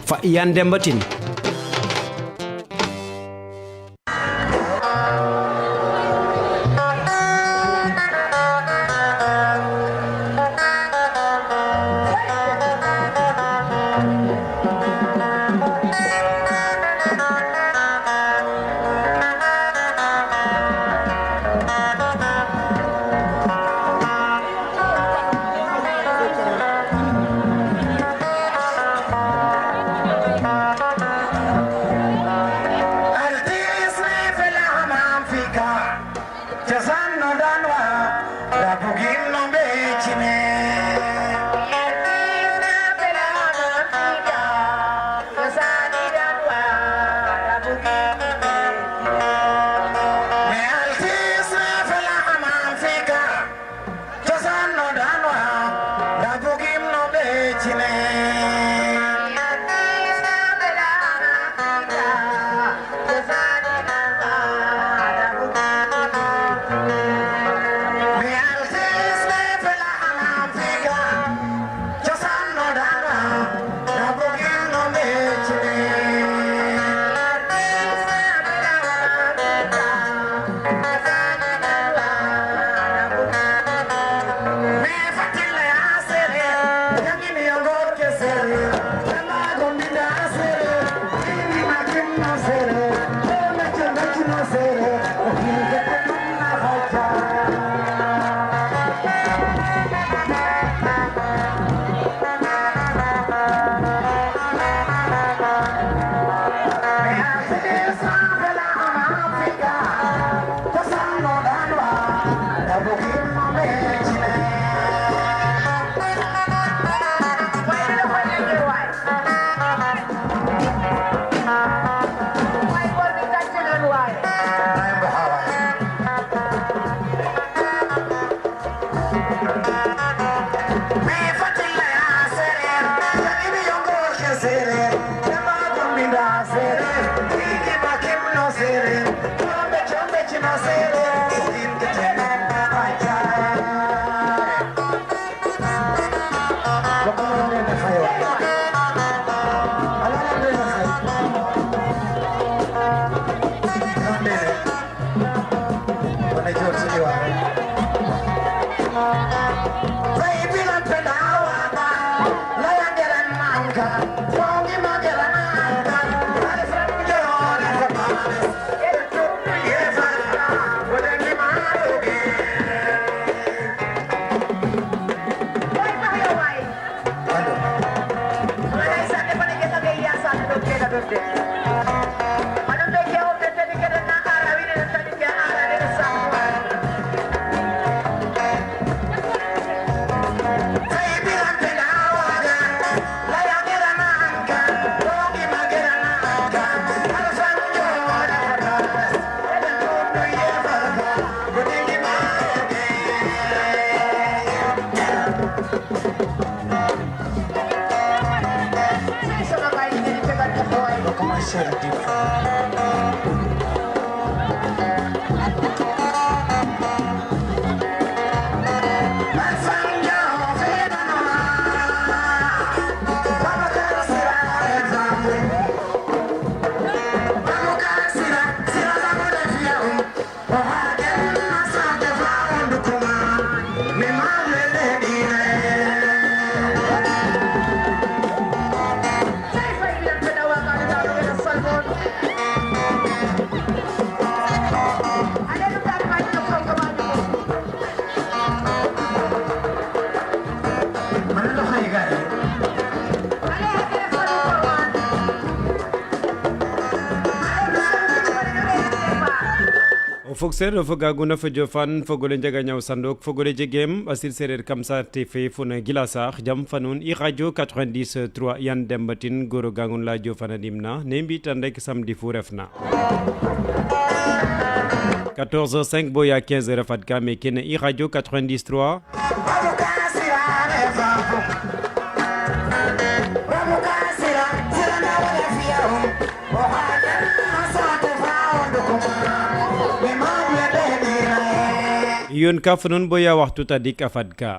Fa Yane Demba Tine. O fog sereer o fogaguna fo jofan fogole njega ñaw sandok fogole jegem ɓasil sereer kam saate fe fo na gila saax jam fa nuun i radio 93 Yane Demba Tine goro gangun la jofana dimna ne mbi'tan rek samedi fu refna 14h05 bo ya 15h fad ka meke na i radio 93. Yoon ka fa nuun bo ya waxtu tadik a fad ka.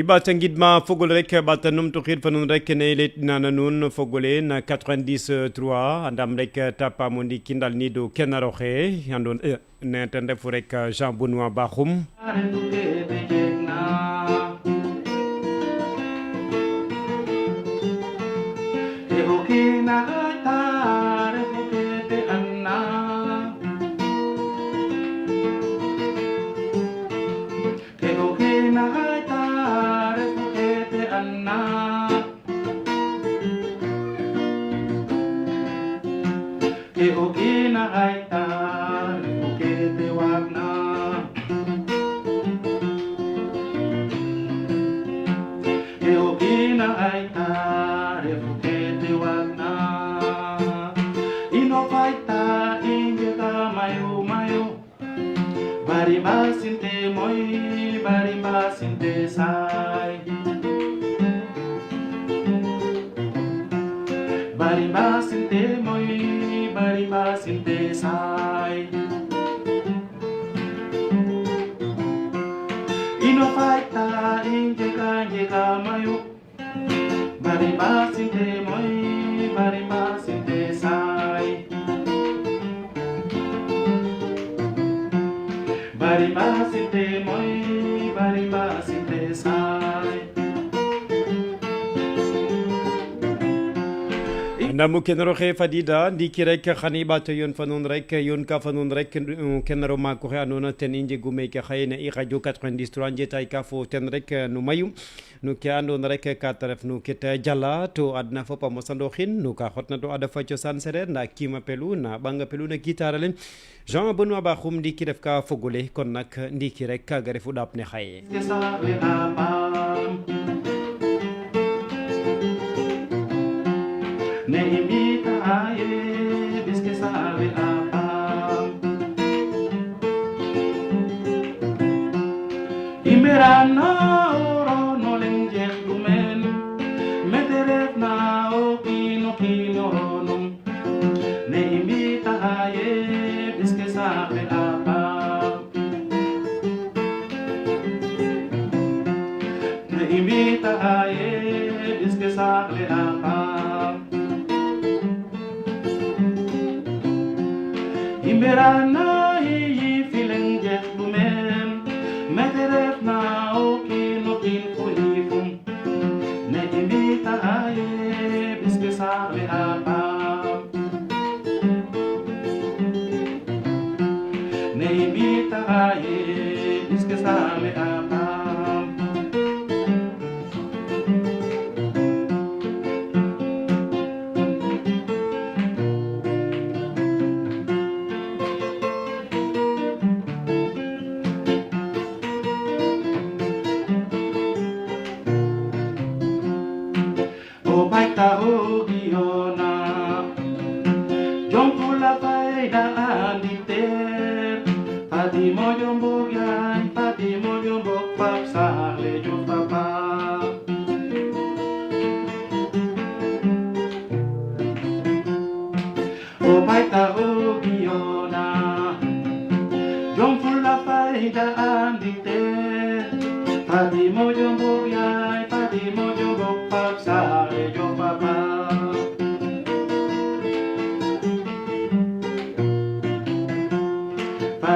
ɓaata ngidma fogole rek, ɓaata numtuxiid fa nuun rek ne i laytna na nuun fogole na 93 andam rek ta paamo ndiiki ndalniido kenaroxe andoona ne ten refu rek Jean Benoit Bakhoum. Ndamo kenaro xe fadida ndiiki rek xan i ɓaato yoon fa nuun rek, yoon ka fa nuun rek kenaro maak oxe andoona ten i njegu meeke xaye na i radio 93 njetay ka fo ten rek no mayu no ke andoona rek ka ta ref no ke ta jala to adna fop a mosandooxin no ka xotna to ada fa cosaan sereer nda kiima pelu na ɓanga pelu na guitare ale Jean Benoit Bakhoum ndiiki ref ka fogole. Kon nak ndiiki rek kaaga refu ɗaap ne xaye.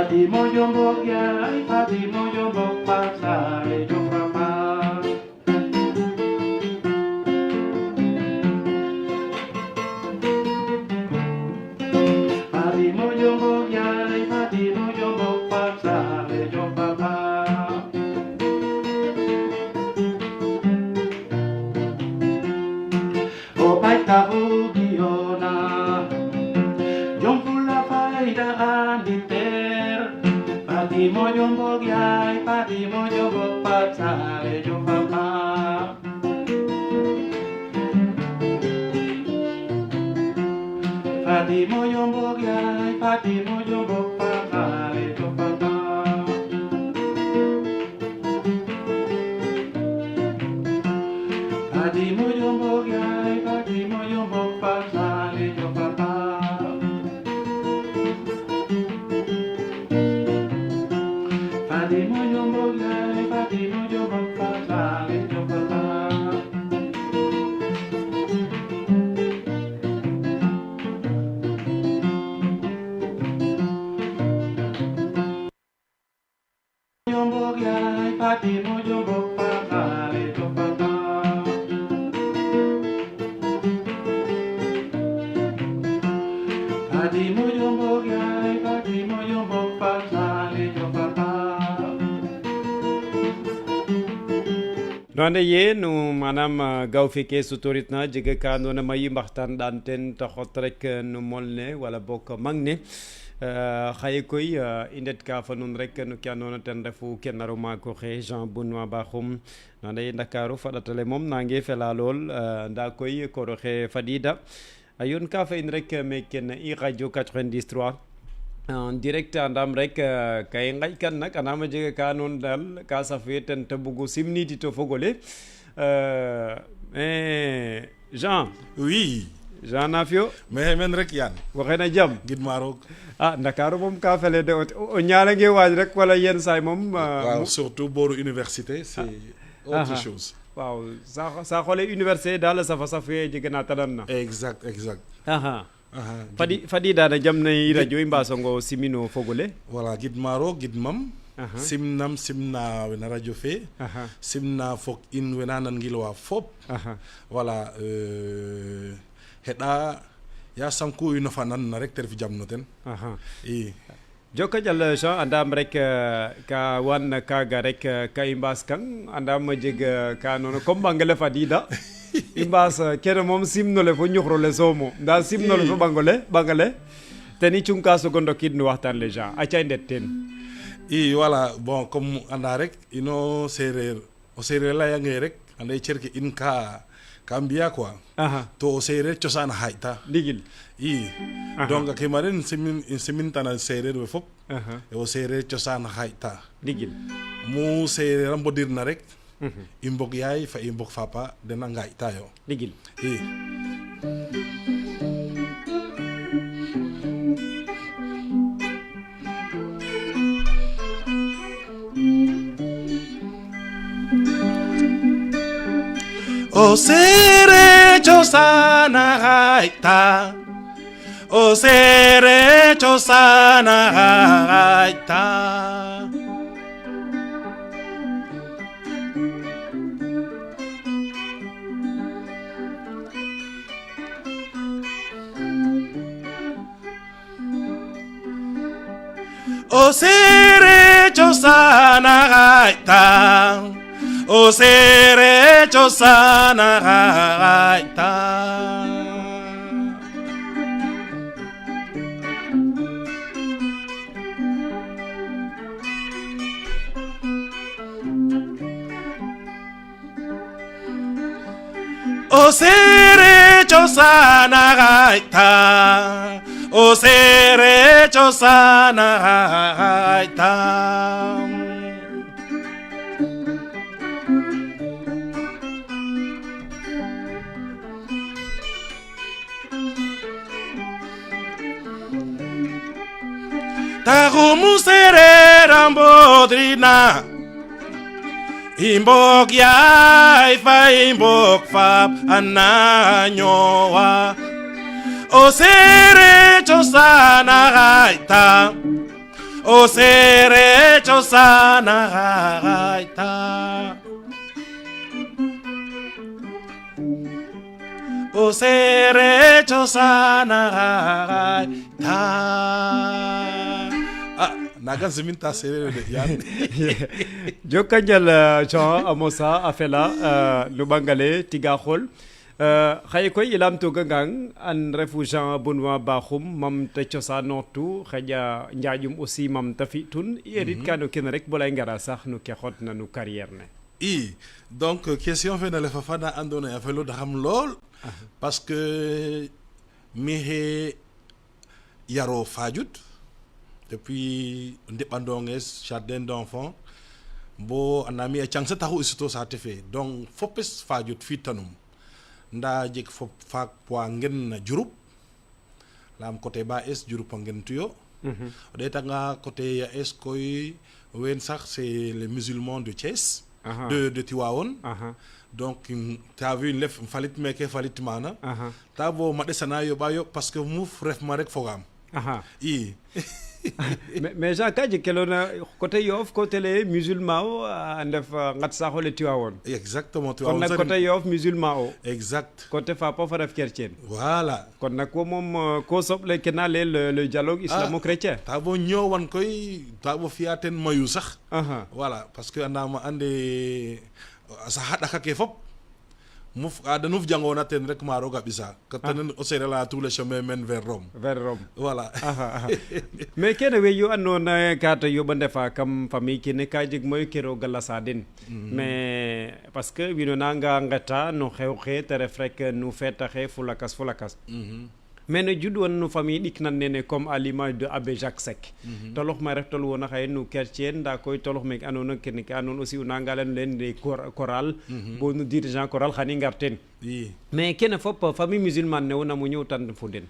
Fatima, yo, Fati moƴo mbog yaay, fati moƴo mbog faap, sale jofa paax. No ande ye no manam gaw feke sutoritna jega ka andoona mayu mbaxtaan ɗaan ten te xot rek no mol ne wala boog mang ne. Xaye koy i ndet ka fa nuun rek no ke andoona ten refu ke nar o maak oxe Jean Benoit Bakhoum. No ande ye Ndakaaru fa ƭat ale moom nange fela lool, nda koy koor oxe fadiida a yoon ka fa in rek meke na i radio 93 en direct. Andam rek ka i nqaƴ kan nak, andam a jega ka andoona daal ka safe ten te bugu simnidit o fog ole. Jean. Oui. Jean, na fio? Maxey men rek, Yane. Waxey na jam? Gidma roog. A Ndakaaru moom ka fele de, o ñaalange waaj rek wala yen saay moom. Waaw, surtout booru université, c'est autre chose. Waaw, saaxole université daal a safa saf fe jega na tanan na. Exact. Axa, fadi fadida na jam na i radio, i mbasongo simino fogole. Voilà, gidma roog, gidmam, simnam, simna we na radio fe, simna fog in we na nangilwa fop. Voilà, xeɗa yasam ku i nofa nan na rek te ref jam no ten i. Joko njal Jean, andam rek ka wan kaaga rek ka i mbaas kang, andam a jeg ka andoona comme ɓangele fadiida i mbaas kene moom, simnole fo ñuxrole soomo, nda simnole fo ɓangole ɓangale ten i cung ka sogo ndokiid no waxtaan le. Jean, aca i ndet teen. I voilà, bon, comme anda rek ino sereer, o sereer leyange rek ande cer ke in ka mbiya quoi. To o sereer cosaan a xaƴta. Ndigil. I donc a kimaren simin simintana sereer we fop, o sereer cosaan a xaƴta. Ndigil. Mu sereer a mbodirna rek, i mbog yaay fa i mbog fapa dena ngaƴtayo. Ndigil. I o sereer cosaan a xaƴta, o sereer cosaan a xaƴta. O sereer cosaan a xaƴta, o sereer cosaan a xaƴta. O sereer cosaan a xaƴta, o sereer cosaan a xaƴta. Taxumu sereer a mbodrina, i mbog yaay fa i mbog faap a na ñoowa. O sereer cosaan a xaƴta, o sereer cosaan a xaƴta. O sereer cosaan a xaƴta. A naga siminta sereer de, Yane. Joko njal Jean, a mosa a fela no ɓangale tiga xool. Xaye koy i lamtogangang an refu Jean Benoit Bakhoum, mam te cosaanoortu, xaƴa njaƴum aussi mam te fi'tun. I erit ka no kene rek bo lay ngara sax no ke xotna no carrière ne. I donc question fene refa fa na andoona yee a feludaxam lool, parce que maxey yaro Fadiouth depuis ndeɓandoonges, jardin d'enfant, bo andaam ye a cang sax taxu i suto saate fe. Donc fopes Fadiouth fi'tanum, nda jeg fo faak wa ngen na Diouroup, laam côté ba es Diouroup a ngentuyo. O ɗeetanga côté ya es koy, wen sax c'est les musulmans de Thiès, de Tivaouane. Donc t'as vu, ndef falit meke falit mana ta bo maɗesana yoɓa yoɓ, parce que mu refma rek fogaam. I Mais Jean, ka jeg ke loona côté Yoff, côté le musulman o a ndef ngat saax ole Tivaouane. Exactement. Kon nag côté Yoff musulman o. Exact. Côté fapof a ref chrétien. Voilà. Kon nag wo moom ko soɓ le ke na leyel le dialogue islamo-chrétien. Ta bo ñoowan koy, ta bo fiya ten mayu sax. Voilà, parce que andama ande a saxa ɗaka ke fop muf adanuf jangoona ten rek ma roga ɓisa ka tenen o sereer a, tous les chemins mènent vers Rome. Vers Rome. Voilà. Mais kene we yu andoona ka ta yooɓa ndefa kam famille kene, ka jeg mayu ke roog a lasa den, mais parce que wiin we nanga ngeta no xew xe te ref rek nu fetaxe fo lakas fo lakas. Mais no judwan no famille ɗik nan nene, comme à l'image de Abbé Jacques Seck, tolox ma ref tol wona xaye no chrétien, nda koy tolox meke andoona kene ke andoona aussi o nanga leyan leen des chorale bo no dirigeant chorale xan i ngar teen. Mais kene fop, famille musulmane ne wo namo ñoowtan fo den?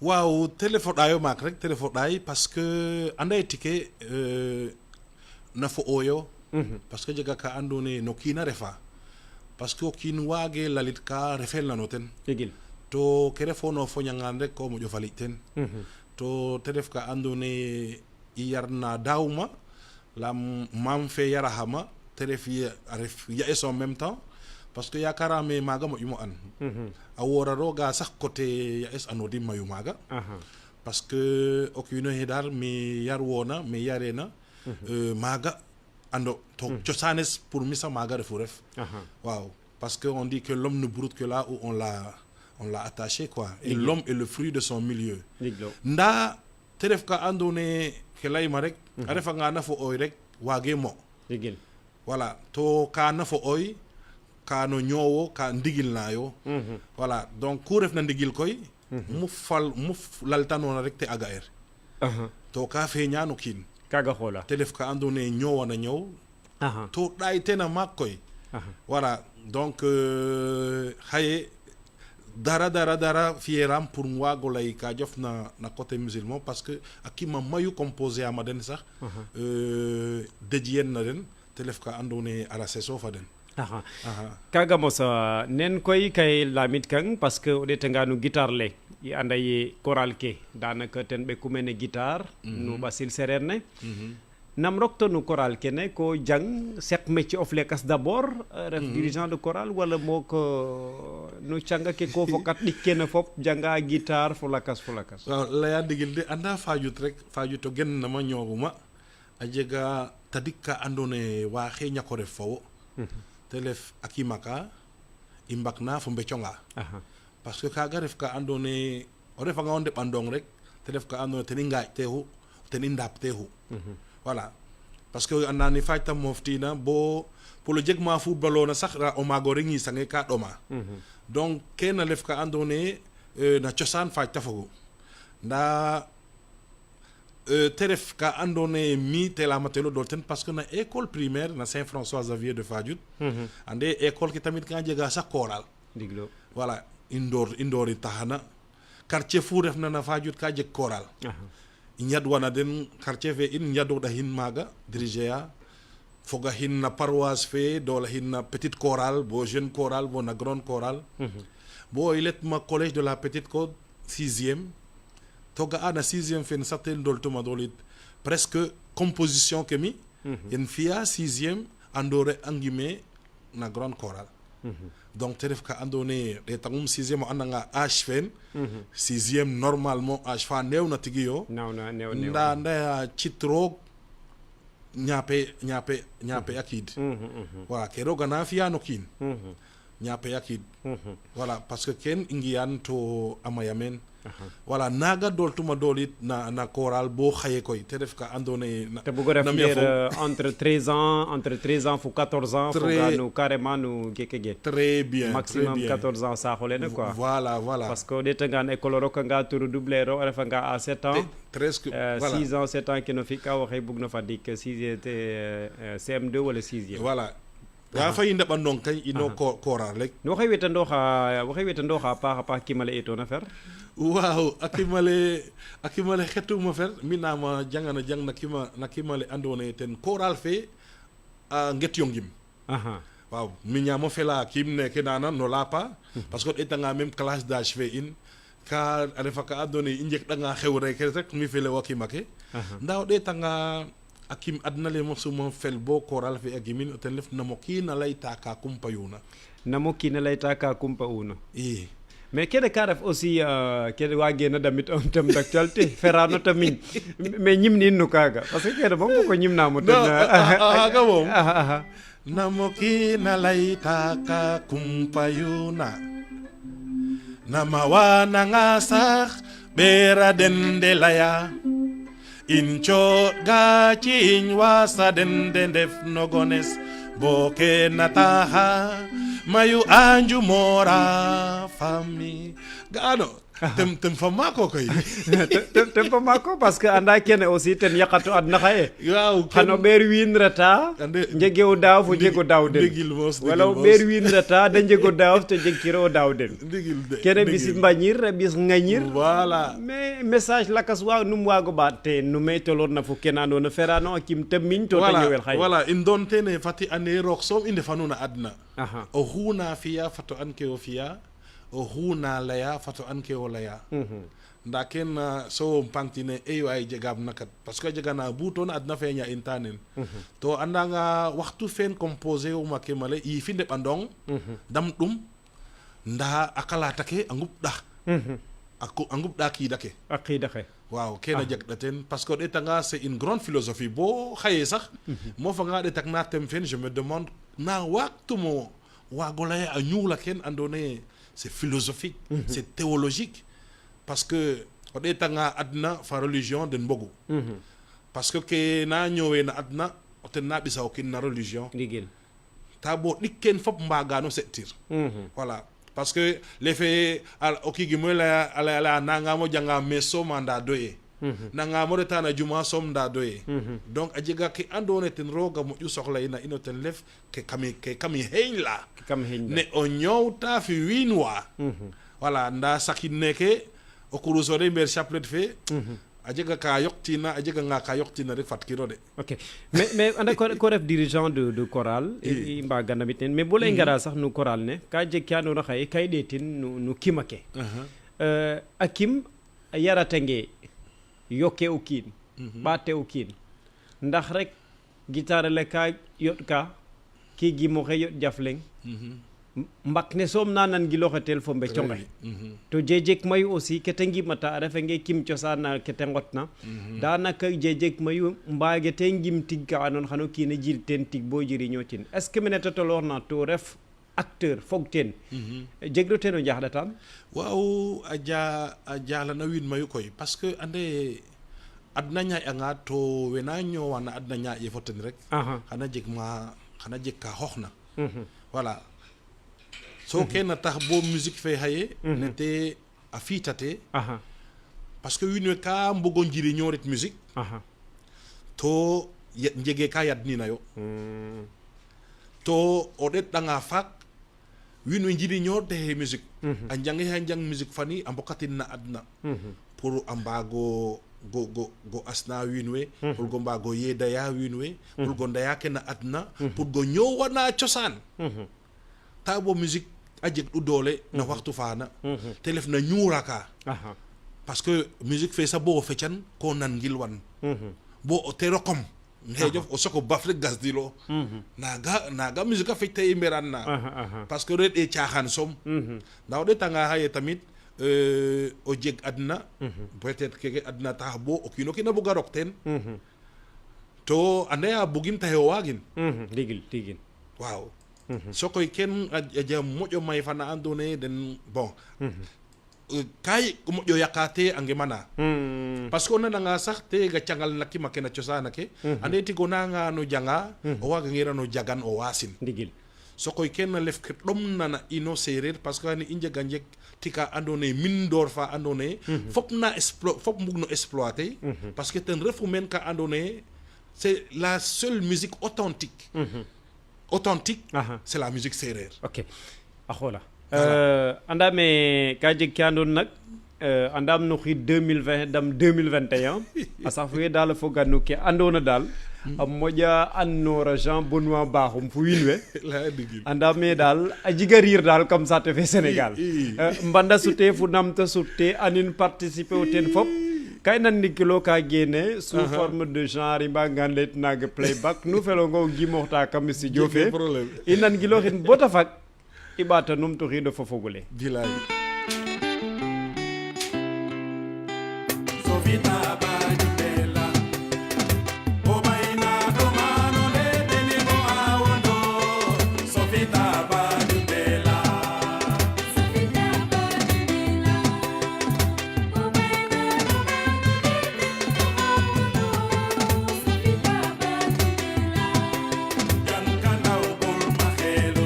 Waaw, te ref o ɗaayo maak rek, te ref o ɗaay, parce que anda ye tike na fo oyo, parce que jega ka andoona ye no kiin a refa, parce que o kiin waage lalit ka refelna no ten. Ndigil. To ke refoona o foñangaan rek ko moƴo falit ten, to te ref ka andoona ye i yarna daawuma laam maam fe yaraxama, te ref a ref ya'es en même temps, parce que yakarame maaga moƴumo an. A woora rooga sax côté ya'es andodim mayu maaga, parce que o kiino xe daal me yarwoona, me yareena maaga ando to cosaanes pour mi sax maaga refu ref. Waaw, parce que on dit que l'homme ne broute que là où on l'a attaché, quoi, et l'homme est le fruit de son milieu. Nda te ref ka andoona ye ke layma rek, a refanga na fo ooy rek waage mo. Ndigil. Voilà, to ka na fo ooy ka no ñoowo ka ndigil na yo. Voilà, donc ku refna ndigil koy mu fal mu laltanoona rek te aga er to ka feeña no kiin. Kaaga xoola. Te ref ka andoona ye ñoowana ñoow to ɗaay ten a maak koy. Voilà, donc xaye dara dara dara fiyeram pour um waago lay ka jofna na côté musulman, parce que a kima mayu composer ama den sax dédier na den, te ref ka andoona ye a raseso fa den. Kaga mosa nen koy kay lamit kang, parce que o ɗeetanga no guitare le, i anda ye chorale ke danaka ten ɓeku mene guitare no ɓasil sereer ne. Nam rokto no chorale kene? Ko jang seq métier of lekas d'abord ref dirigeant de chorale, wala mook no canga ke ko fokat ɗik kene fop, janga guitare fo lakas fo lakas? Waaw, laya ndigil de, anda Fadiouth rek, Fadiouth o gen nama ñoowuma a jega tadik ka andoona ye waaxe ñako ref fo wo, te ref a kimaka i mbakna fo mbeconga, parce que kaaga ref ka andoona ye o refanga o ndeɓandong rek, te ref ka andoona ye ten i ngaaƴ teexu, ten i ndaap teexu. Voilà, parce que anda ne faaj ta moof tiina bo pour o jeg ma football oona sax o maago rek ñisange ka ɗoma. Donc kene ref ka andoona ye na cosaan faaj ta fogu, ndaa te ref ka andoona ye mi telama telo dool ten, parce que na école primaire na Saint François Xavier de Fadiouth, ande école ke tamit ka njega sax chorale. Ndigilo. Voilà, i ndoor i ndoori taxana quartier fu refna na Fadiouth ka jeg chorale. I ñadwana den quartier fe in, ñadoɗahin maaga, diriger a fogahin na paroisse fe, dolahin na petite chorale bo jeune chorale bo na grande chorale, bo i letma collège de la Petite Côte, sixième, to ga'a na sixième fen sax ten doltuma dolit presque composition ke mi yen fiya sixième andore a ngime na grande chorale. Donc te ref ka andoona ye ɗeetangum sixième, o andanga âge fen sixième, normalement âge fa neewna tigi yo. Nawna neew neew. Nda ndaya cit roog ñaape ñaape ñaape a kiid. Voilà, ke roga na fiya no kiin ñaape a kiid. Voilà, parce que ken i ngi'an to a maya meen. Voilà, naaga dooltuma doolit na chorale bo xaye koy te ref ka andoona ye te bugo ref na mi'a nder entre 13 ans, entre 13 ans fo 14 ans foga no carrément no geke ge. Très bien. Maximum très bien. 14 ans saaxo lene quoi. Voilà. Parce que o ɗeetangaan école o rokanga to redoubler o refanga à 7 ans. Presque voilà. 6 ans, 7 ans ke no fi'ka, waxey bug no fadik 6 te CM2 wala 6e. Voilà, ga fa i ndeɓandong kay ino chorale rek. Waxey wetandooxa a paax a paax kimale eetona fer. Waaw, a kimale xetuma fer mi nama jangana jang na kimale andoona ye ten chorale fe a nget yo ngim. Waaw, mi ñaamo fela a kim neke nana no lapa, parce que o ɗeetanga même classe d'âge fe in ka a refa ka andoona ye i njegɗanga xew reke rek mi fele wa kima ke. Ndaa o ɗeetanga a kim adna le mosuma fel bo choral fe a gimin, o ten ref "Namo kiin a layta ka kumpayuna". "Namo kiin a layta ka kumpa una". I. Mais kene ka ref aussi kene waagena damit un thème d'actualité, ferano te miñ, mais ñimnin no kaaga, parce que kene moom foko ñimnamo ten. Non, xaaga moom: "Namo kiin a layta ka kumpayuna, nama wananga sax ɓeera den de laya in cooɗ ciiñ wasa den de ndef no gones bo ke na taxa mayu a njumora fami." Ga'ano tem fa maako koy. Tem fa maako, parce que anda kene aussi ten yaqatu adna xaye. Waaw. Xano ɓeer wiin reta njege o daaw fo jego daaw den. Ndigil moos. Wala o ɓeer wiin reta de njego daaw to jeg kiro o daaw den. Ndigil de. Kene ɓis mbañir, a ɓis ŋañir. Voilà. Mais message lakas wa num waago ɓaat te no me toloor fo kene andoona ferano a kim te miñ to te ñoowel xaye. Voilà, in doon tene fati ande roog soom i ndefanu na adna. Oxu na fiya fato an ke o fiya, oxu na leya fato an ke o leya. Nda ken so pangtine ey waay jegaam nakat, parce que a jega na buutona adna feña in ta nen to andanga waxtu fen composer uma kemale yifi ndeɓandong dam ɗum, nda a qalata ke a nguɓɗa a nguɓɗa kiida ke. A qiida xe. Waaw, kene jeg ɗa ten, parce que o ɗeetanga, c'est une grande philosophie bo xaye sax mofanga ɗeetak na thème fen, je me demande na waagtumo waago leye a ñuula ken andoona yee c'est philosophique, c'est théologique, parce que o ɗeetanga adna fa religion den mbogu, parce que ke na ñoowe na adna o ten na ɓisa o kiin na religion. Ndigil. Ta bo ɗik ken fop mbagano se'tir. Voilà, parce que l'effet o kiigimo leya a laya laya nangamo janga messe sooma nda doye, nangamo reta na juma soom nda doye. Donc a jega ke andoona yee ten rooga moƴu soxla ina ino, ten ref ke kami xeeñ la. Kam xeñ. Ne o ñoowta fi wiin wa. Voilà, nda sakin neke o kurusore mbeer chapelet fe a jega ka yoqtina, a jega nga ka yoqtina rek fadkiro de. Ok, mais anda ko ref dirigeant de chorale, i mbaga ndamit teen, mais bo lay ngara sax no chorale ne, ka jeg ke andoona xaye ka i ɗeetin no kima ke. A kim a yaratange yoke o kiin ɓaate o kiin, ndax rek guitare le ka yoɗ ka ki gimoxe yoɗ jaf leŋ mbak ne soom na nan-giloxatel fo mbeconge to jejek mayu aussi ke te ngimata a refange kim cosaan na ke te ngotna danaka jejek mayu mbaage te ngim tig ka andoona xano kiin a jil teen tig bo jiriñootin. Est ce que mene te toloxna to ref acteur fog teen, jegiro teen o njaxɗataan? Waaw, a ja a jalana wiin mayu koy, parce que ande adna ñaaƴanga to wena ñoowa na adna ñaaƴe fo ten rek xana jeg ma xana jeg ka xoxna. Voilà, so kene tax bo musique fe xaye ne te a fiitate, parce que wiin we ka mbugo njiriñoorit musique to njege ka yadnina yo. To o ɗeetɗanga faak wiin we njiriñoor te musique, a njange a njang musique fani a mbokatin na adna pour a mbaago go asna wiin we, pour go mbaago yedaya wiin we, pour go ndaya ke na adna, pour go ñoowana cosaan. Ta bo musique a jeg ɗu doole na waxtu faana te ref na ñuuraka, parce que musique fe sax bo o fecan ko nan-gilwan bo o te rokom ngeejof o soko baf rek gasdilo naga naga musique a fecta i mberan na, parce que reɗ'e caaxaan soom. Nda o ɗeetanga xaye tamit o jeg adna peut être keke adna tax bo o kiino kiin a buga rok teen to ande a bugin taxe o waagin. Ndigil, ndigil. Waaw, sokoy ken a jega moƴo may fa na andoona yee den bon ka moƴo yaqa te a ngemana, parce que o nananga sax te ga cangal na kima ke na cosaan ake ande tig o nanga no janga o waagangiran o jagan o waasin. Ndigil. Sokoy kene lef ke ɗomna na ino sereer, parce que xani i njega njeg tika andoona yee min ndoor fa andoona yee fop na fop mbug no exploiter, parce que ten refu meen ka andoona yee c'est la seule musique authentique authentique, c'est la musique séeréer. Ok, a xoola anda me ka jeg ke andoona nag andaam no xiid 2020 dam 2021 a sax daal a foga no ke andoona daal a moƴa andnoora Jean Benoit Bakhoum fo wiin we. Leya ndigil. Anda me daal a jiga riir daal kam saate fe Sénégal. Mbanda sute fo namta sutte anin participer o ten fop. Ka i nan ndigilo ka geene sous forme de genre i mbagangaan layit naaga playback nu felonga o gimooxta kam studio fe. Jegee problème. I nan-gilooxin bota fag, i ɓaata numtuxiid fo fogole. Bilaay. Sofita bajutela Obaina domano le tenimo awondo Sofita bajutela. Sofita bajutela, obaina domano le tenimo awondo. Sofita bajutela. Jankanaw bul ma xeelu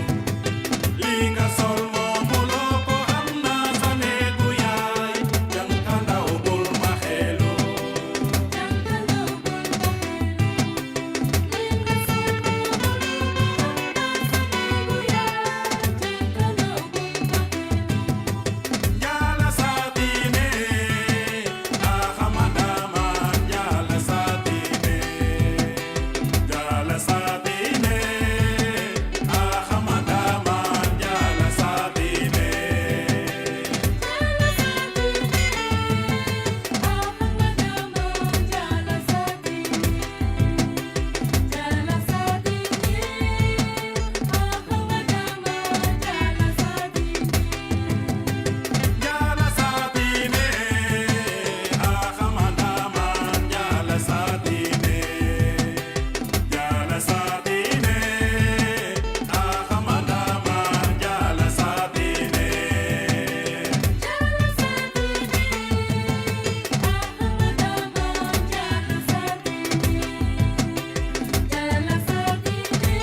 li nga sol moomuloo ko am naa sa néegu yaay jankanaw bul ma xeelu. Jankanaw bul ma xeelu, li nga sol moomuloo ko am naa sa néegu yaay. Jankanaw bul ma xeelu. Njala saatine axamadama njala saatine njala saatine axamadama njala saatine. Jala satine, ahamadama jala satine, jala satine, ahamadama jala satine. Njala saatine axamadama njala saatine njala saatine axamadama njala saatine. Jala satine, ahamadama jala satine, jala satine,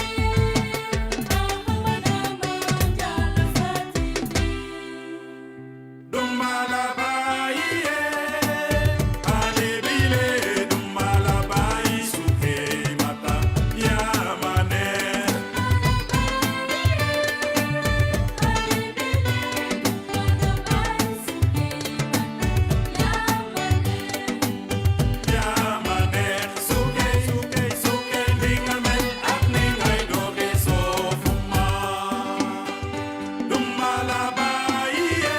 ahamadama jala satine. Dumala bayiye alebile dumala bayi suke mata yamane. Yamane suke suke suke ni nga mel ak ni ngay doxe soofuma. Dumala bayiye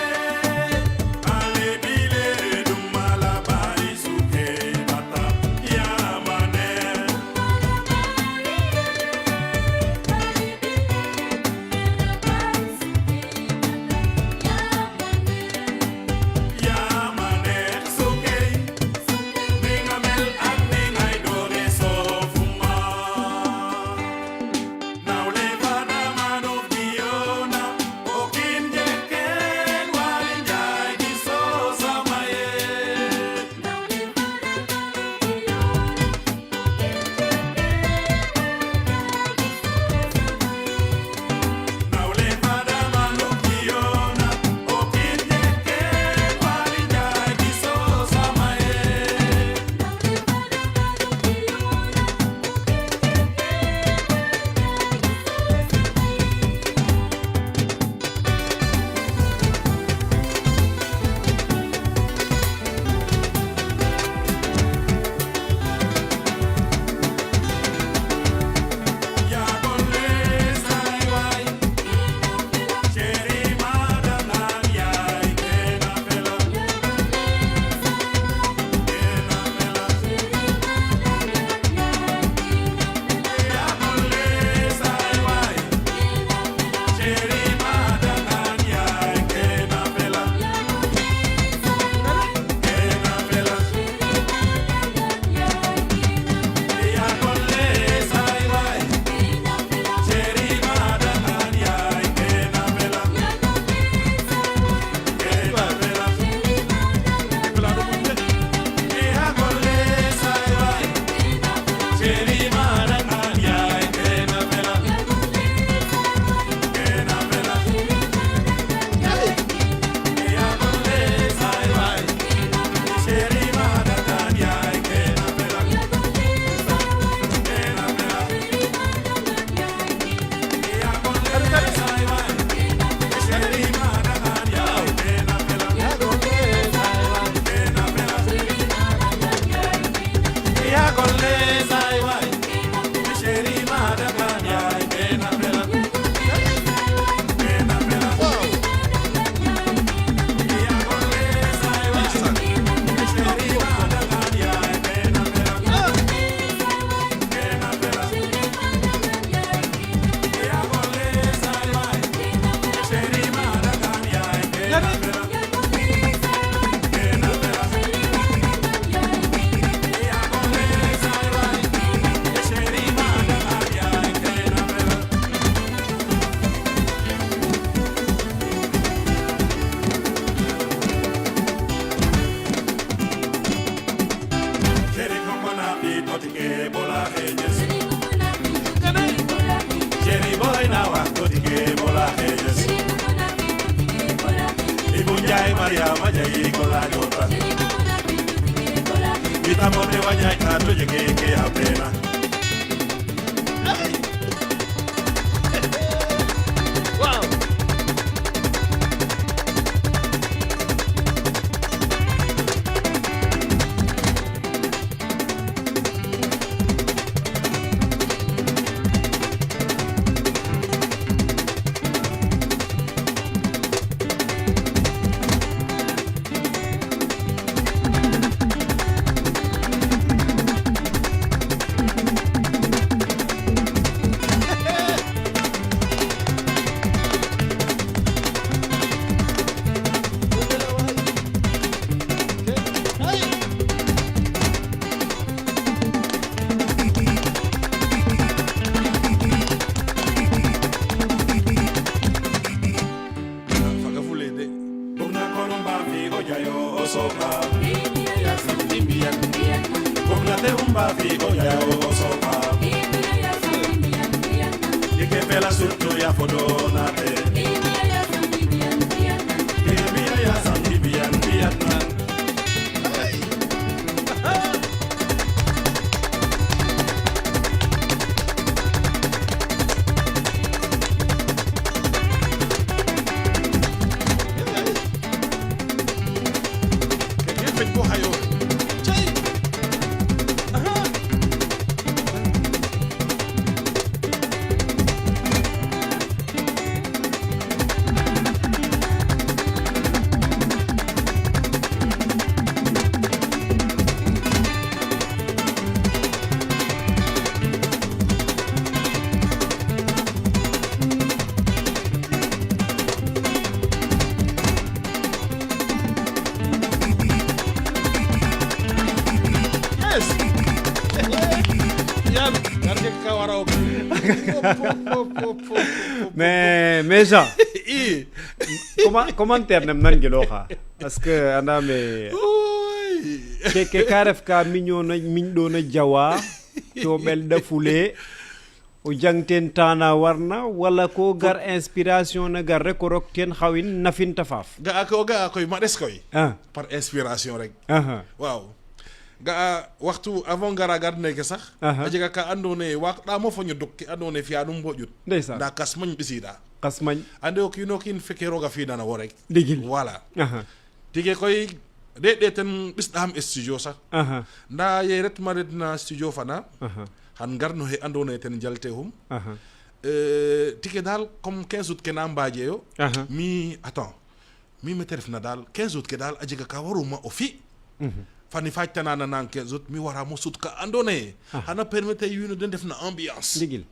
Yaay Mariama jayi ko laajotan Itamote wañaayta to jege ke a peena. Waaw. Faga fule de. Bugna kolumba fi o jayo o sopa. Bugna te umba fi o jayo o sopa. Ike fela surtout ya fodo na te. Ibiya ya sam ibiyan biyat nan. Keke feñ bo xayo. Cey. Aha. Yes. Yam garke ka wara o. Mais Jean, I. Commentaire nem nangilooxa parce que andaam ee Oy. keke ka ref ka miñoona miñɗoona jawa to ɓelɗafulee o jang teen temps na warna wala ko gar inspiration na gar rek o rok teen xawin nafin ta faaf. Ga'a ko ga'a koy ma des koy. Ah. Par inspiration rek. Aha. Waaw. Ga'a waxtu avant gara gar neke sax. Aha. A jega ka andoona yee waagɗaam o fañ o dok ke andoona yee fi'anum bo ƴut. Ndeysaan. Ndaa kas mañ ɓisiida. Qas mañ. Ande o kiin o kiin feke roog a fi'na na wo rek. Ndigil. Voilà. Aha. Tige koy ɗeet ten ɓisɗaxam studio sax. Aha. Ndaa ye retma ret na studio fana. Aha. Xan gar no xe andoona yee ten jaltexum. Aha. Tige daal comme 15 août ke na mbaajeeyo. Aha. Mi attends mi mete refna daal 15 août ke daal a jega ka waruma o fi. Fani faƴtana nanaang 15 août mi waramo sut ka andoona yee xana permettre wiin we de ndef na ambiance. Ndigil.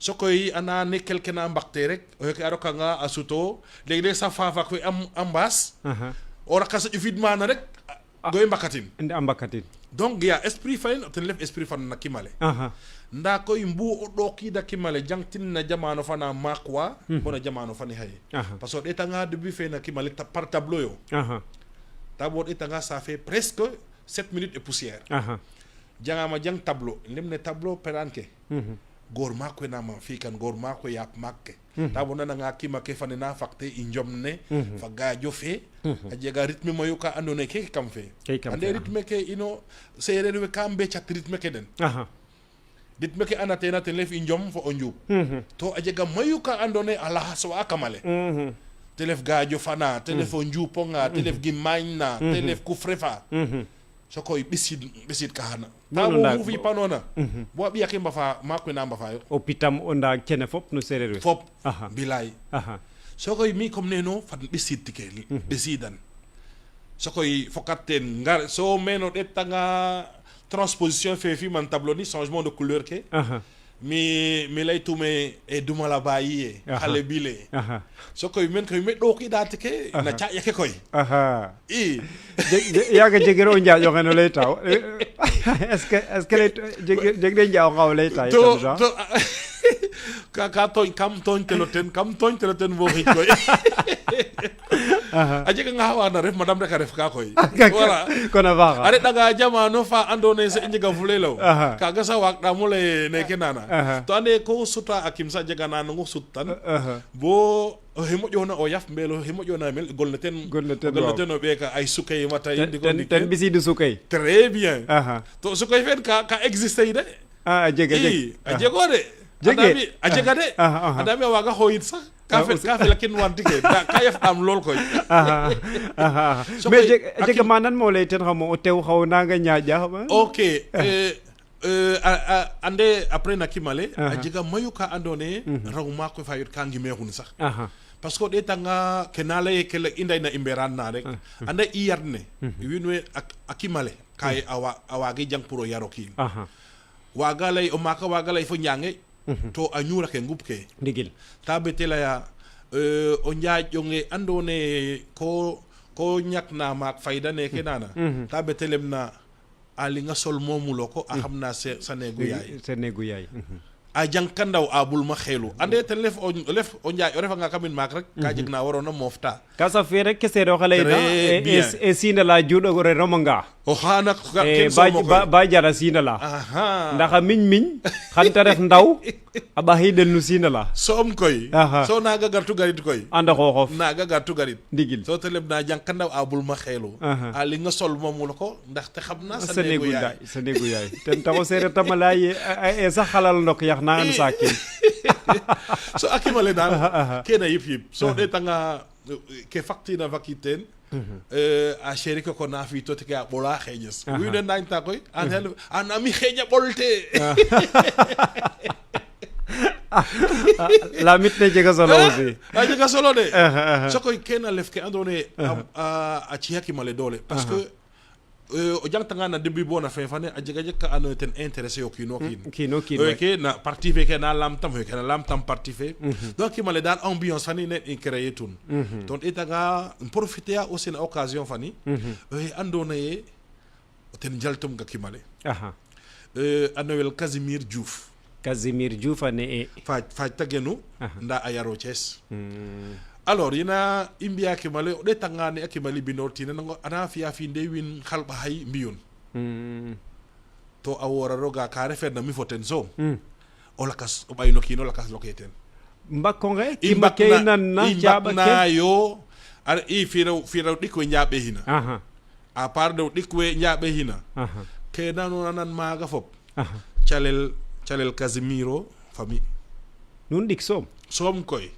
Sokoy anda ne quelque na mbaqte rek o xeke a rokanga a suto leeg-leeg sax fafaak fe a mbaas. Aha. O rakas a ƴufiid maana rek goye mbakatin. Ndi a mbakatin. Donc ya esprit fayin ten ref esprit fan na kimale. Aha. Ndaa koy mbu o ɗookiida kimale jangtin na jamano fana maak wa bona jamano fane xaye. Aha. Parce que o ɗeetanga début fe na kimale par tableau yo. Aha. Tableau o ɗeetanga ça fait presque 7 minutes et poussière. Aha. Jangama jang tableau ndem ne tableau peraan ke. Goor maak we nama fi'kan goor maak we yaap maak ke. Ta bo nananga kima ke fane na fakte i njom ne. Fa gaajo fe. A jega rythme mayu ka andoona yee keke kam fe. Keke kam Ande fe, rythme ke ino seereer we ka mbecat rythme ke den. Aha. Rythme ke andateena ten ref i njom fo o njuup. To a jega mayu ka andoona yee a laxaswa kamale. Te ref gaajo fana, te ref o njuuponga, te ref gimaañ na, te ref kufre fa. Sokoy ɓisiid ɓisiid ka xana. Non, Ta non, bo mu yipanoona bo a ɓiya ke mbafa maak we na mbafayo. O pitam o ndaa kene fop no seereer we. Fop. Aha. Bilay. Aha. Sokoy mi comme neno fat ɓisiid tike ɓisiidan. Sokoy fokat teen ngar so meen o ɗeetanga transposition fe fi'man tableau ni changement de couleur ke. Aha. Mi laytume e duma la bàyyi Aha. xale bile. Aha. Sokoy men koy me ɗookiida tike na caaƴa ke koy. Aha. I Yaaga jegiro o njaaƴ oxe no layta est ce que jeg ne njaaƴ oxa o layta to itam Jean to ka tooñ kam tooñtelo ten kam tooñtelo ten bo xij koy. A jeganga xa waagna ref madame rek a ref ka koy. Voilà. Kon a faaxa. A reɗ'anga jamano fa andoona yee sax i njegafule law. Aha. Kaaga sax waagɗaam o lay neke nana. Aha. To ande ko suta a kim sax a jega na nango suttan Aha. bo Oxe moƴoona o yaf mbeel, oxe moƴoona mel gol ne ten. Gol ne ten. Gol ne Waaw. ten o ɓeeka ay sukay mata Ten ndiko ten ndik. Ten ɓisiidu sukay. Très bien. Aha. To sukay fen ka exister de. A jega jeg. I a jego de. Jege. Andami a jega de. Aha, aha. Andami a waaga xooyit sax ka Ah, fel aussi. ka fela kin wan tike nda ka yaf am lool koy. Aha aha So mais koy, jeg jega ma nan mo lay ten xamo o tew xaw nanga ñaaƴa xama. Ok, ande après na kimale a jega mayu ka andoona ye raw maak we fa yot ka ngimeexun sax, parce que o ɗeetanga ke na laye ke i ndayna i mberaan na rek, ande i yarne wiin we a kimale ka ye a waage jang pour o yar o kiin. Waaga lay o maak a waaga lay fo ñaange to a ñuura ke ngup ke. Ndigil. Ta bete leya o njaaƴonge andoona ye ko ñak na maak fayda neke nana ta bete lem na a linga sol momulo ko a xam na sa neegu yaay. Sa néegu yaay. A jang ka ndaw a bulma xeelu ande ten lef o lef o njaay o refanga kamin maak rek ka jeg na waroona moofta. Ka saf fe rek ke seeɗoxe layna. Très bien. E sinda juuɗo re romanga. O xaana e ken ba somo koy. Ba jara sinda la. Aha. Ndax a miñ miñ xan ta ref ndaw a ɓaxiidel no sinda la. Soom koy. Aha. So naaga gartu garit koy. Anda xooxof. Naaga gartu garit. Ndigil. So te leb na jang ka ndaw a bulma xeelu Aha. a linga sol momulo ko ndax te xam na sa sa neegu néegu yaay. yaay, sa néegu yaay ten taxu seereer tama leya ye e sax xalal ndok yax na an saakin. So a kimale daal kene yip yip so o ɗeetanga ke faktina fakit teen a chéri ke ko na fi to ke a ɓola xeeñes wiin we ndaañta koy an anami xeeña ɓolte. Lamit ne jega solo aussi. A jega solo de. So koy kene a lef ke andoona ye a ci'a kimale doole, parce que o jangtanga na début bo na fin fane a jega jeg ka andoona ye ten intéresser o kiino kiin. Kiino kiin waay. Ke na parti fe ke na lamtam ke na lamtam parti fe. Donc kimale daal ambiance fani ne i créer tun to ɗeetanga profiter a aussi na occasion fani oxe andoona ye ten jaltum ga kimale, a Noël Casimir Diouf. Casimir Diouf a ne e. Faaj faaj ta genu nda a yaro Thiès. Alors yena i mbiya kimale o ɗeetanga ne a kimale binoortina nango ana fi'a fi nde wiin xalɓaxay mbiyun to a woora roga ka refeer na mi fo ten soom o lakas o ɓay no kiin o lakas lokee teen. Mbakonge I kima ke i nan na i caɓa ke. mbaknayo ar i firew firew ɗik we njaaɓehina à part dew ɗik we njaaɓehina ke nanona nan maaga fop calel calel Casimiro famille. Nuun ɗik soom. Soom koy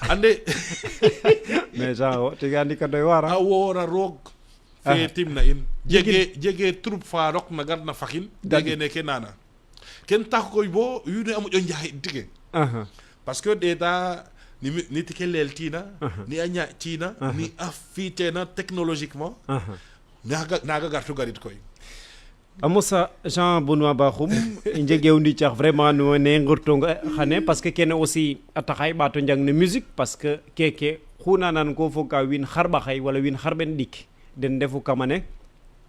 ande. Mais genre tiga andi ka doy waar. A woora roog fe timna in jege jege troupe fa rok na garna faxin jege neke nana ken tax koy bo wiin we a moƴo njaxit tige, parce que ɗeeta ni ni tike leeltiina ni a ñaaƴtiina ni a fiiteena technologiquement naaga naaga gartu garit koy. A mosa Jean Benoit Bakhoum i njegew ndicax vraiment no ne ngurtonga xane, parce que kene aussi a taxa i ɓaato njang no musique, parce que keke xu nanan ko fog ka wiin xarɓaxay wala wiin xarɓen ɗik den ndefu kamane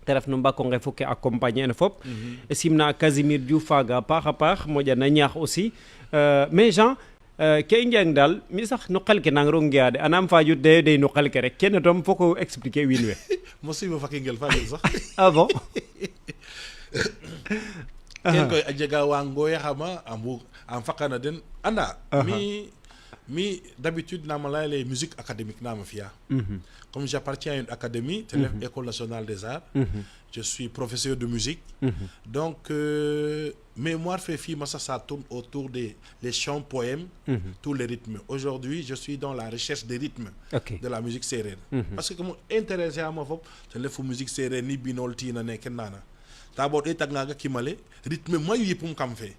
te ref no mbakonge fo ke accompagner en fop simna Casimir Diouf faga a paax a paax moƴana ñaax aussi. Mais Jean ke i njang daal mi sax no qel ke nangiro nge'a de anam fajut de dey no qel ke rek kene tom foko o expliquer wiin we. Mosimo fakingel fagel sax. Ah bon. Ken koy a jega wa ngoyaxama a mbug a faqana den anda mi d'habitude nama leyele musique académique nama fiya. Comme j'appartiens à une académie te ref École nationale des arts, je suis professeur de musique, donc mémoire fe fima sax ça tourne autour des les chants, poèmes, tous les rythmes. Aujourd'hui, je suis dans la recherche des rythmes de la musique sérère, parce que comme intéressé ama fop ten refu musique sérère ni binol tina neke nana ta bo ɗeetangaga kimale rythme mayu yipum kam fe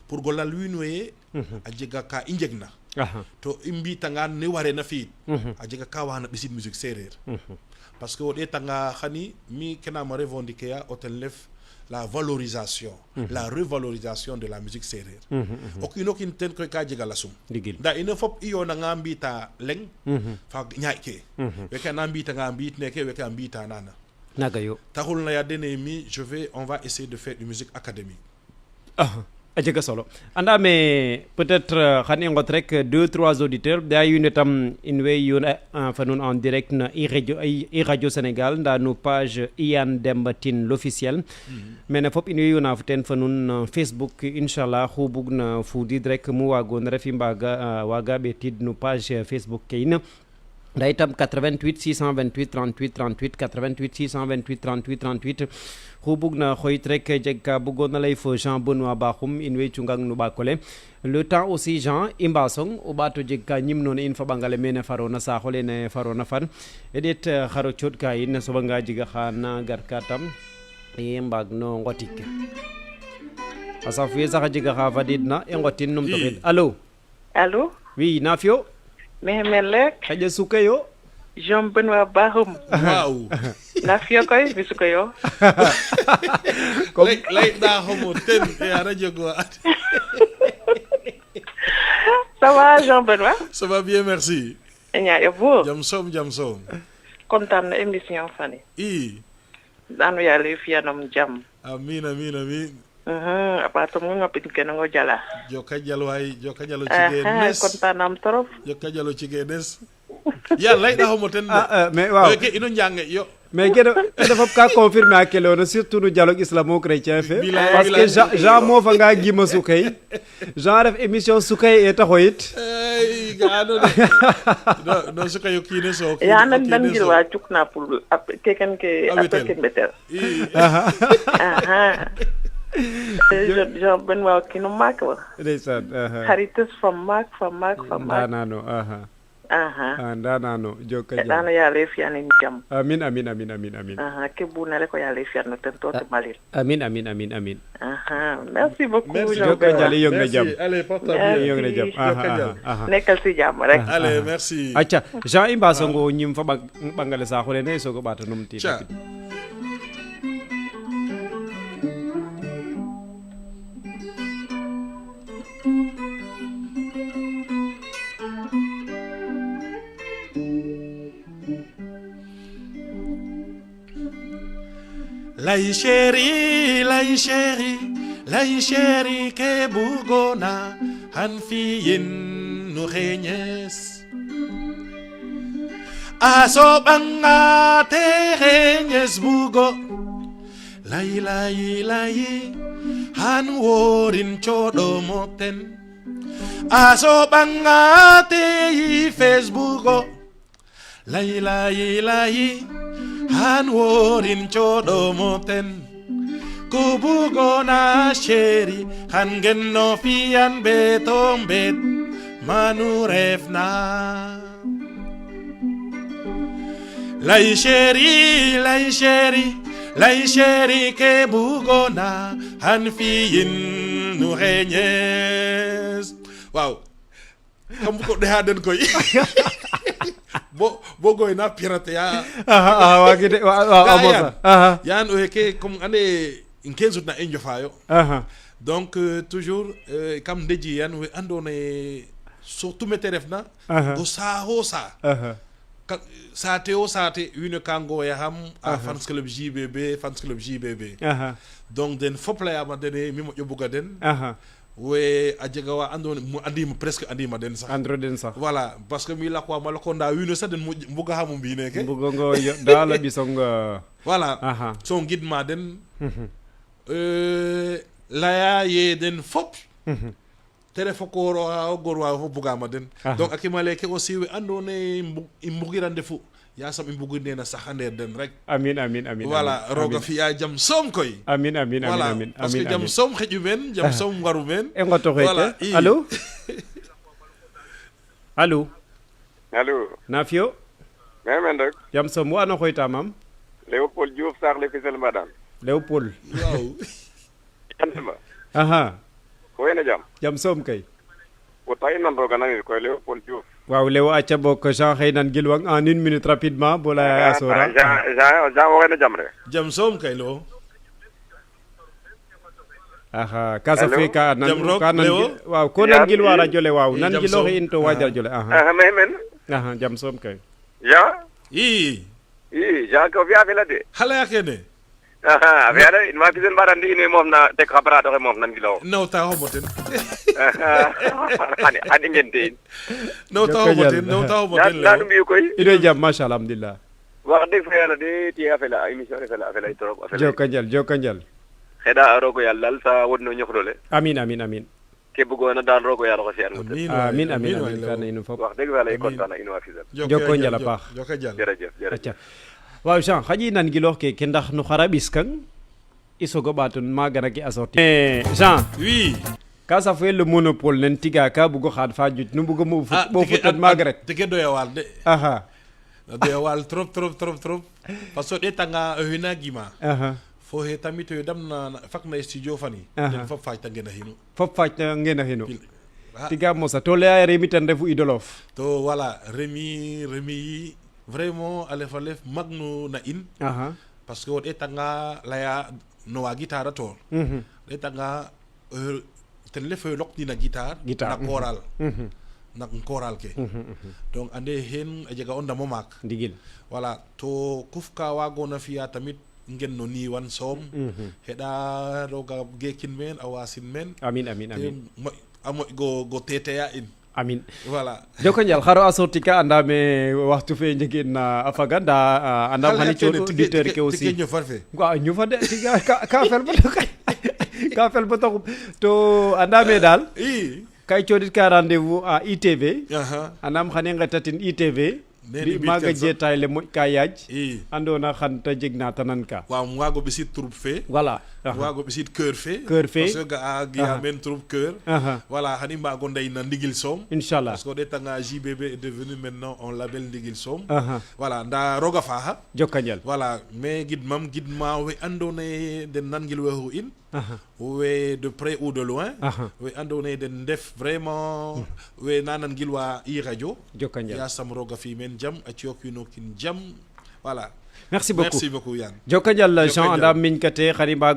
pour golal wiin we ye a jega ka i njegna to i mbitangaan ne wareena fi'it a jega ka waana ɓisid musique séeréer, parce que o ɗeetanga xani mi ke naama revendiquer a o ten ref la valorisation, la revalorisation de la musique séeréer. O kiino kiin ten koy ka jega lasum. Ndigil. Ndaa ino fop i yoonanga mbi'ta leŋ fa ñaaƴ ke weke ana mbi'tanga mbi'it neke weke a mbi'ta nana. Naga yo. Taxul laya dene mi je vais on va essayer de faire une musique académique. A jega solo. Anda me peut-être xan i ngot rek deux, trois auditeurs da wiin we tam in way yoon fa nuun en direct na i radio, i radio Sénégal, nda no page Iyane Demba Tine l'officiel. Mene fop in way yoona fo ten fa nuun no Facebook, inchallah. Xu bugna fudid rek mu waagona ref, i mbaga waga ɓeetiid no page Facebook ke in. Nda itam 88 628 38 38, 88 628 38 38, xu bugna xoyit rek, jeg ka bugoona lay fo Jean Benoit Bakhoum, in way cungang no ɓaak ole. Le temps aussi, Jean, i mbasong o ɓaato jeg ka ñimnoona in fa ɓangale mene farona saax olene farona far i ɗeet xaro cooɗ ka in a soɓanga jega xa na garka tam i mbaag no ngotik a safuye sax a jega xa fadiid na i ngotin numtuxiid. Alo? Allo? Oui, na fio? Maxey meen rek. Xaƴa sukayo. Jean Benoit Bakhoum. Waaw. Na fi'o koy, mi Sukayo. Lay lay ɗaxomo ten e xana jeg wa. Ça va, Jean Benoit? Ça va bien, merci. Ñaaƴo bo. Jam soom, jam soom. Kontaan na émission fane. I. Ando yàlla fi'anom jam. Amin, amin, amin. A ɓaato ngapin ke nango jala. Joka njal waay, joka njal o cige nes. Kontaan nam trop. Joka njal o cige nes ya lay ɗaxomo ten de. Ah, mais waaw. Ke ino njange yo. Mais kene fop ka confirmer a ke leyoona, surtout no dialogue islamo-chrétien fe. Bilay, parce que bilay. Jean mofanga gima sukay, Jean ref émission sukay e ta xoyit. Ey, ga'ano de, non non, sukayo kiines o Ya nan nan gilwa cuk na pour keken ke A appel wetel. Ke mbetel. I. Aha. Jean Benoit kino maak wa. Ndeysaan, aha. Xarites fa maak, fa maak, fa maak. Ndanano, aha. Aha. A ndanano, joka njal. Xeɗano yàlla fi'anin jam. Amin, amin, amin, amin, amin. Aha, ke buna rek o yàlla fi'an no ten to te malin. Amin, amin, amin, amin. Aha, merci beaucoup. Merci. Jean Joka njal, Benoit. i yong na Merci. jam. Allez, porte-toi I bien. yong na jam. Joka Aha. njal. Aha. Nekkal si jàmm rek. Allez, merci. Aca Jean, i mbasongo ñim fa ɓangale saaxo lene i soogo ɓaato numtiid. Ca. Lay chéri, lay chéri, lay chéri ke bugona han fiyin no xeñes. A soɓanga te xeñes bugo. Lay lay lay han worin coɗomo ten. A soɓanga te yifes bugo. Lay lay lay han worin coɗomo ten. Ku bugona chéri han genno fiyan beto mbet manu refna. Lay chéri, lay chéri, lay chéri ke bugona han fiyin no xeñes. Waaw, kam ko ɗexa den koy bo bo goyna pirate ya. Aha, aha, waagi de waaw, a Ga mosa. yan. Aha. Yan o xeke comme ande ke sutna i njofayo. Aha. Donc toujours kam ndeji yan we andoona ye surtout mete refna o saaxo saa Aha. Saate o saate wiin we ka ngooyaxam a fans club JBB, fans club JBB. Aha. Donc den fop layaama dene mi moƴo buga den. Aha. We a jega wa andoona mu andiim, presque andiima den sax. Andro den sax. Voilà, parce que mi laqwaam a lako ndaa wiin we sax den moƴ mbugaxamo mbi neeke. Mbugongo yo daal a ɓisong. Voilà. Aha. So ngidma den, laya ye den fop te ref o koor oxa o goor wa fop bugaama den. Donc a kima leeke aussi we andoona yee i mbugiran ndefu, yasam i mbugir nena sax a ndeer den rek. Amin, amin, amin. Voilà, roga fi'a jam soom koy. Amin, amin, amin. Voilà. Amin. Parce que Amin. jam Amin. soom xeƴu meen, jam soom waru meen. I ngoto xeeke. Voilà, i. Alo, alo? Allo. Na fi'o? Maxey meen rek. Jam soom, wo ano xooyta maam? Léopold Diouf, saax le Fissel Mbadane. Léopold. Waaw. Andema. Aha. Ko wene jam. Jam soom kay. Wo tax i nan roga nanir koy, Léopold Diouf. Waaw Léo, aca boog Jean xëy nan gilwang en une minute rapidement bo leya a soora. Jean, Jean, Jean, wo xene jam re. Jam soom kay lo. Axa ka Allo? safe ka nan Jam roog, ka nan Léo? Waaw, ko nan Yaan, gilwa i. radio le, waaw. I, Nan jam gilooxi soom. in to waaj radio le, axa. Axa, maxey meen. Axa, jam soom kay. Jean. I. I Jean, ke o fi'a fela de. Xa laya kene. A fi'a de in ma Fissel mbaɗan ndi in way moof na teg xa barato xe moof nan giloxo. New taxomo ten. Xan i ngente in. New taxomo ten, new taxomo ten. Na nu Léo. mbi'u koy? In way jam, machallah, alhamdulillah. Wax deg fa yala de tiye a fela, émission ne fela, a fela trop, a fela. Jokonjal, jokonjal. Xeɗa roog o yaal daal sa wodno ñoxrole. Amin, amin, amin. Ke bugoona daal roog o yaal oxe fi'an ten. Amiin waay, Amin, amin, waay, amin. Léo. Kana inu fop. Wax dëgg fa yàlla i kontaan na in waa Fissel. Jokonjal a paax. Jokonjal. Jërëjëf, jërëjëf. Aca waaw Jean, xaƴi nan-giloox keke ndax no xara ɓiskang i soogo ɓaatun maaga ke a sorti. Jean. Oui. Ka safwe le monopole nen tiga ka bugo xaad fa juj nu mbugo moof ɓof fo ten maaga rek. Tike doya waar de. Aha. Doya waar trop trop trop trop. Parce que o ɗeetanga oxe na gima. Aha. Fo xe tamit oxe damna fak na studio fani. Aha. Den fop faaj ta ngenaxinu. Fop faaj ta ngenaxinu. Ah. Tiga mosa to leya Remi ten refu idolof. To voilà, Remi vraiment a lefa lef mag no na in. Aha. Parce que o ɗeetanga laya no wa guitare a to. Ɗeetanga ten ref oxe loqtina guitare. Guitare, Na chorale. Na chorale ke. Donc ande xeen a jega o ndam o maak. Ndigil. Voilà, to kuf ka waagona fi'a tamit ngen no niwan soom. Xeɗa roog a geekin meen, a waasin meen. Amin, amin, Te amin. moƴ a moƴ go teteya in. Amin. Voilà. Joko njal, xaro a sorti ka anda me waxtu fe njegin na a faga nda andam xani cooɗ auditeur ke aussi. Tike ñofar fe. Waaw, ñufa de tiga ka fel ba ka fel ba taxum to anda me daal. I. Ka i cooɗit ka rendez-vous à ITV. Aha. Andaam xan i nqetatin ITV. Nene Mbi mbi'kan maaga sax. jeetaay le moƴ ka yaaj. I. Andoona xan ta jeg na tanan ka. Waaw, um waago ɓisiid troupe fe. Voilà. Um waago ɓisiid chœur fe. Chœur fe. Parce que ga'a gi'a meen troupe chœur. Aha. Voilà, xan i mbaago ndey na ndigil soom. Inchallah. Parce que o ɗeetanga JBB est devenu maintenant un label ndigil soom. Aha. Voilà, nda roog a faaxa. Jokonjal. Voilà, mais gidmam gidma we andoona yee den nangilwexu in. Aha. We de près ou de loin. Aha. We andoona yee den ndef vraiment we na nangilwa i radio. Jokonjal. Yaasam roog a fi meen jam, a ci'o kiin o kiin jam. Voilà. Merci beaucoup. Merci beaucoup, Yann. Jokonjal Jean, Jokonjal. anda miñ kate xan i mbaag